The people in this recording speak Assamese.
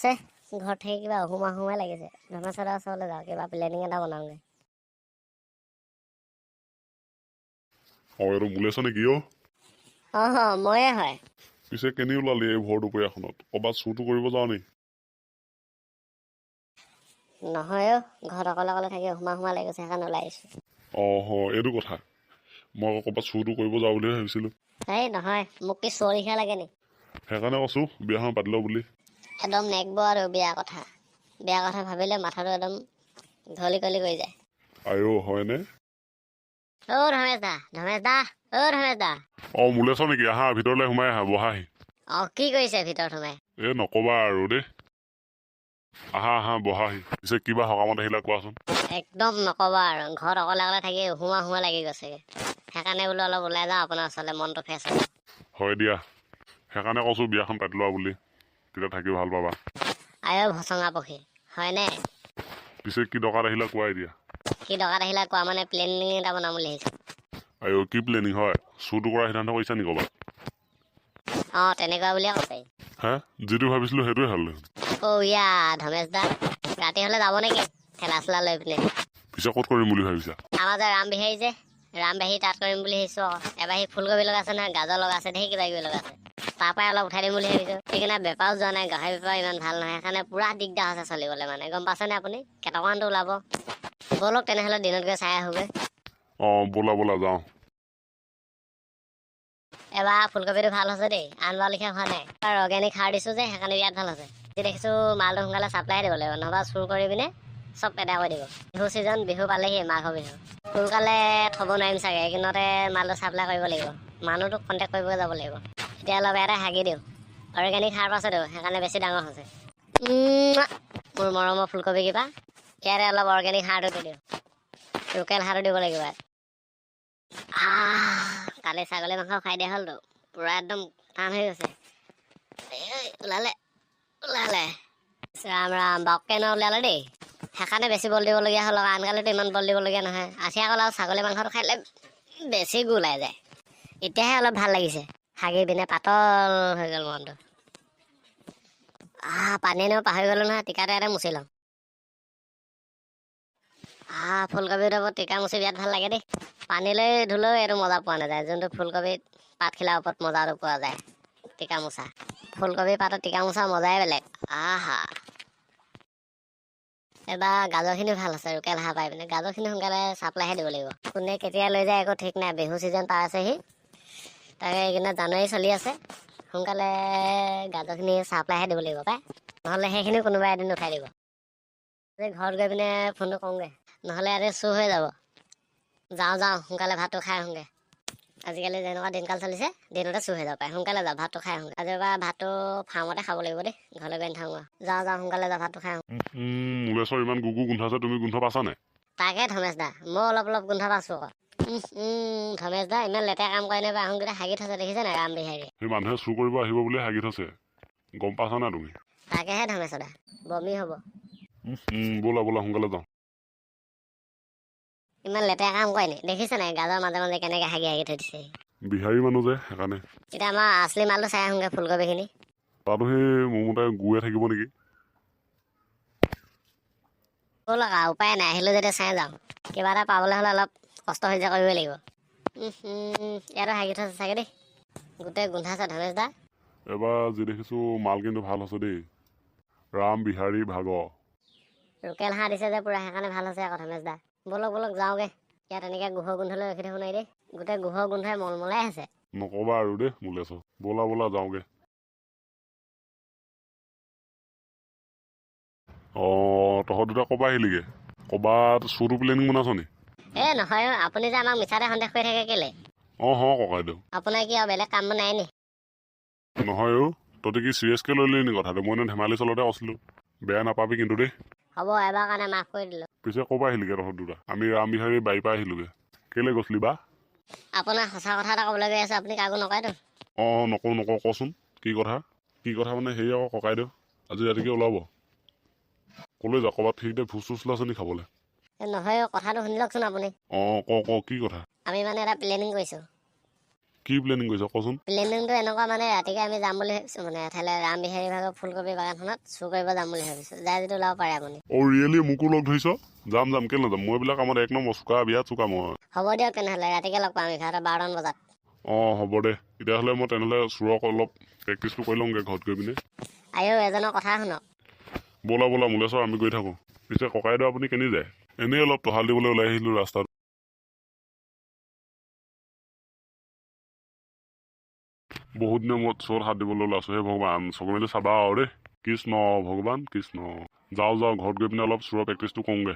আছে, ঘৰত থাকি কিবা অসুমা সোমাই লাগিছে। ধৰ্মেশ্বৰ ওচৰলৈ যাওঁ, কিবা প্লেনিং এটা বনাওঁগৈ। অঁ, এইটো মূলেশ্বৰ নেকি অ'? অঁ, ময়ে হয়। পিছে কেনি ওলালি এই ভৰ দুপৰীয়াখনত? ক'ৰবাত চুৰটো কৰিব যাওঁ নি? নহয় অ', ঘৰত অকলে অকলে থাকি সোমা সোমা লাগি গৈছে, সেইকাৰণে ওলাই আহিছোঁ। অঁ হয়, এইটো কথা। মই আকৌ ক'ৰবাত চুৰটো কৰিব যাওঁ বুলিহে ভাবিছিলোঁ। এই নহয়, মোক কি চোৰ লিখীয়া লাগে নি? সেইকাৰণে কৈছোঁ বিয়াখন পাতি লওঁ বুলি। একদম নেকব আৰু বিয়া কথা, বিয়া কথা ভাবিলে মাথাটো একদম ঢলি কলি কৰি যায়। আইঅ, হয়নে? অ' ধৰ্মেশ দা, ধৰ্মেশ দা, অ' ধৰ্মেশ দা। অঁ, মূলেশ্বৰ নেকি? আহা, ভিতৰলৈ সোমাই আহা, বহাহি। অঁ, কি কৰিছে ভিতৰত সোমাই? এই নক'বা আৰু দেই, আহা আহা, বহাহি। পিছে কিবা সকামত আহিলা কোৱাচোন? একদম নক'বা আৰু, ঘৰত অকলে অকলে থাকি সোমা সোমা লাগি গৈছেগৈ, সেইকাৰণে বোলো অলপ ওলাই যাওঁ আপোনাৰ ওচৰলৈ, মনটো ফ্ৰেছ হ'ব। হয় দিয়া, সেইকাৰণে কৈছোঁ বিয়াখন পাতি লোৱা বুলি, তেতিয়া থাকি ভাল পাবা। আই ভচঙা পক্ষী হয়নে? পিছে কি দৰকাৰত আহিলা কোৱা এতিয়া? কি দৰকাৰত আহিলা কোৱা মানে প্লেনিং এটা বনাম বুলি আহিছোঁ। আইঅ, কি প্লেনিং হয়? চুৰটো কৰাৰ সিদ্ধান্ত কৰিছা নি ক'ৰবাত? অঁ, তেনেকুৱা বুলিয়ে ক'ব পাৰি। হে, যিটো ভাবিছিলোঁ সেইটোৱে হ'ল দেখোন। অ' ইয়া ধমেশ দা, ৰাতি হ'লে যাব নেকি ঠেলা চেলা লৈ পিনে? পিছে ক'ত কৰিম বুলি ভাবিছা? আমাৰ যে ৰাম বিহাৰী যে, ৰাম বিহাৰী তাত কৰিম বুলি ভাবিছোঁ আকৌ। এবাৰ সি ফুলকবি লগাইছে নহয়, গাজৰ লগাইছে, ধেৰ কিবা কিবি লগাইছে, তাৰ পৰাই অলপ উঠাই দিম বুলি ভাবিছোঁ। সেইকাৰণে বেপাৰো যোৱা নাই, গাহৰি বেপাৰ ইমান ভাল নহয়, সেইকাৰণে পূৰা দিগদাৰ হৈছে চলিবলৈ, মানে গম পাইছেনে আপুনি? কেইটকামানতো ওলাব। ব'লক তেনেহ'লে দিনত গৈ চাই আহোঁগৈ। অঁ, ব'লা ব'লা যাওঁ। এবাৰ ফুলকবিটো ভাল হৈছে দেই, আনবাৰ লেখীয়া হোৱা নাই। আৰু অৰ্গেনিক সাৰ দিছোঁ যে, সেইকাৰণে বিৰাট ভাল হৈছে। যি দেখিছোঁ মালটো সোনকালে চাপ্লাই দিব লাগিব, নহ'বা চুৰ কৰি পিনে চব এদাই কৰি দিব। বিহু ছিজন, বিহু পালেহি, মাঘৰ বিহু, সোনকালে থ'ব নোৱাৰিম চাগে, এইকেইদিনতে মালটো চাপ্লাই কৰিব লাগিব। মানুহটোক কণ্টেক্ট কৰিব যাব লাগিব। এতিয়া অলপ ইয়াতে হাগি দিওঁ, অৰ্গেনিক সাৰ পাইছেতো, সেইকাৰণে বেছি ডাঙৰ হৈছে। মোৰ মৰমৰ ফুলকবি কিবা ইয়াতে অলপ অৰ্গেনিক সাৰটো দি দিওঁ, লোকেল সাৰটো দিব লাগিব ইয়াত। কালি ছাগলী মাংস খাই দিয়া হ'লতো, পূৰা একদম টান হৈ গৈছে। এই ওলালে ওলালে, ৰাম ৰাম, বাপকে ন ওলালে দেই। সেইকাৰণে বেছি বল দিবলগীয়া হ'ল, আনকালেতো ইমান বল দিবলগীয়া নহয়। আঠিয়া কল আৰু ছাগলী মাংসটো খাই দিলে বেছি গু ওলাই যায়। এতিয়াহে অলপ ভাল লাগিছে, হাগি পিনে পাতল হৈ গ'ল মনটো। পানী আনিব পাহৰি গ'লো নহয়, টিকাটো ইয়াতে মুচি লওঁ। ফুলকবিত ওপৰত টিকা মুচি বিৰাট ভাল লাগে দেই। পানীলৈ ধুলেও এইটো মজা পোৱা নাযায়, যোনটো ফুলকবিত পাতখিলাৰ ওপৰত মজাটো পোৱা যায়। টিকা মোচা, ফুলকবি পাতত টিকা মোচা মজাই বেলেগ। আহা, এবাৰ গাজৰখিনি ভাল আছে, লোকেল হাঁহ পাই পিনে গাজৰখিনি সোনকালে চাপ্লাইহে দিব লাগিব। কোনে কেতিয়া লৈ যায় একো ঠিক নাই, বিহু ছিজন পাৰ আছেহি, তাকে এইকেইদিনত জানুৱাৰী চলি আছে, সোনকালে গাজৰখিনি চাপ্লাইহে দিব লাগিব পাই, নহ'লে সেইখিনি কোনোবা এদিন উঠাই দিব। ঘৰত গৈ পিনে ফোনটো কৰোঁগৈ, নহ'লে ইয়াতে চুৰ হৈ যাব। যাওঁ যাওঁ, সোনকালে ভাতটো খাই আহোঁগৈ। আজিকালি যেনেকুৱা দিনকাল চলিছে, দিনতে চুৰ হৈ যাব পাৰে। সোনকালে যাওঁ, ভাতটো খাই আহোঁগৈ। আজিৰ পৰা ভাতটো ফাৰ্মতে খাব লাগিব দেই, ঘৰলৈ গৈ নাথাকোঁ আৰু। যাওঁ যাওঁ, সোনকালে যাওঁ, ভাতটো খাই আহোঁ। মূলেশ্বৰ, ইমান গু গু গোন্ধাইছে, তুমি গোন্ধ পাইছা নাই? তাকে ধমেশ দা, মই অলপ অলপ গোন্ধ পাইছোঁ আকৌ। ধমেশ দা, ইমান লেতেৰা কাম কৰে নে বাৰু? আহোঁগৈ, হাগি থৈছে দেখিছে নাই ৰাম বিহাৰীয়ে? সেই মানুহে চুৰ কৰিব আহিব বুলি হাগি থৈছে, গম পাইছা নাই তুমি? তাকেহে ধমেশ দা, বমি হ'ব। ব'লা ব'লা, সোনকালে যাওঁ। ইমান লেতেৰা কাম কৰে নি? দেখিছে নাই গাজৰ মাজে মাজে কেনেকৈ হাগি হাগি থৈ দিছে? বিহাৰী মানুহ যে, সেইকাৰণে। এতিয়া আমাৰ আচলি মালটো চাই আহোঁগৈ, ফুলকবিখিনি। তাতো সেই মোৰ মতে গুয়ে থাকিব নেকি? ব'লক আৰু, উপায় নাই, আহিলোঁ যেতিয়া চাই যাওঁ। কিবা এটা পাবলৈ হ'লে অলপ কষ্ট সহ্য কৰিবই লাগিব। ইয়াতো হাগি থৈছে চাগে দেই, গোটেই গোন্ধাইছে ধনেশ দা। এবাৰ যি দেখিছোঁ মাল কিন্তু ভাল হৈছে দেই, ৰাম বিহাৰী ভাগ। লোকেল হাঁহ দিছে যে পূৰা, সেইকাৰণে ভাল হৈছে আকৌ ধনেশ দা। ব'লক ব'লক যাওঁগৈ, ইয়াত এনেকৈ গোহৰ গোন্ধলৈ ৰখি থাকোঁ নাই দেই, গোটেই গোহৰ গোন্ধই মলমলাই আছে। নক'বা আৰু দেই মূলেশ্বৰ, ব'লা ব'লা যাওঁগৈ। অঁ, তহঁত দুটা ক'ৰপৰা আহিলিগৈ? ক'ৰবাত চুৰটো প্লেনিং বনাইছ নি? এই নহয় অ', আপুনি যে আমাক মিছাতে সন্দেহ কৰি থাকে কেলৈ? অঁ হ ককাইদেউ। আপোনাৰ কি আৰু বেলেগ কাম নাই নি? নহয় অ', তহঁতে কি চিৰিয়াছকৈ ল'লি নি কথাটো? মই এনে ধেমালি চলতে কৈছিলোঁ, বেয়া নাপাবি কিন্তু দেই। হ'ব, এবাৰ কাৰণে মাফ কৰি দিলোঁ। পিছে ক'ৰপৰা আহিলিগৈ তহঁত দুটা? আমি ৰাম বিহাৰী বাৰীৰ পৰা আহিলোগৈ। কেলৈ গৈছিলি বা? আপোনাৰ সঁচা কথা এটা ক'বলৈ গৈ আছোঁ, আপুনি কাকো নকয়তো? অঁ, নকওঁ নকওঁ, কচোন কি কথা? কি কথা মানে হেৰি আকৌ ককাইদেউ, আজি ৰাতিকে ওলাব। ক'লৈ যাওঁ? ক'ৰবাত ফ্ৰীতে ভোজ চোজ ওলাইছে নি খাবলৈ? নহয় অ', কথাটো শুনি লওকচোন আপুনি। অঁ, ক ক, কি কথা? আমি মানে এটা প্লেনিং কৰিছোঁ। কি প্লেনিং কৰিছ কচোন? প্লেনিংটো এনেকুৱা মানে ৰাতিকে আমি যাম বুলি ভাবিছোঁ, মানে এঠাইলৈ ৰাম বিহাৰী ভাগৰ ফুলকবি বাগানখনত চুৰ কৰিব যাম বুলি ভাবিছোঁ। যায় যদি ওলাব পাৰে আপুনি। অ' ৰিয়েলি, মোকো লগ ধৰিছ? যাম যাম, কেলৈ নাযাম? মই এইবিলাক কামত এক নম্বৰ চোকা, বিৰাট চোকা মই। হ'ব দিয়ক তেনেহ'লে, ৰাতিকে লগ পাম 11, 12মান বজাত। অঁ, হ'ব দে তেতিয়াহ'লে। মই তেনেহ'লে চোৰক অলপ প্ৰেক্টিচটো কৰি লওঁগৈ ঘৰত গৈ পিনে। আইও, এজনৰ কথা শুনক। ব'লা ব'লা মূলেশ্বৰ, আমি গৈ থাকোঁ। পিছে ককাইদেউ, আপুনি কেনি যায়? এনেই অলপ টহাল দিবলৈ ওলাই আহিলোঁ ৰাস্তাত। বহুত দিনৰ মূৰত চোৰত হাত দিবলৈ ওলাইছোঁ। হে ভগৱান, চকু মেলি চাবা আৰু দেই। কৃষ্ণ ভগৱান, কৃষ্ণ। যাওঁ যাওঁ, ঘৰত গৈ পিনে অলপ চোৰৰ প্ৰেক্টিচটো কৰোঁগৈ।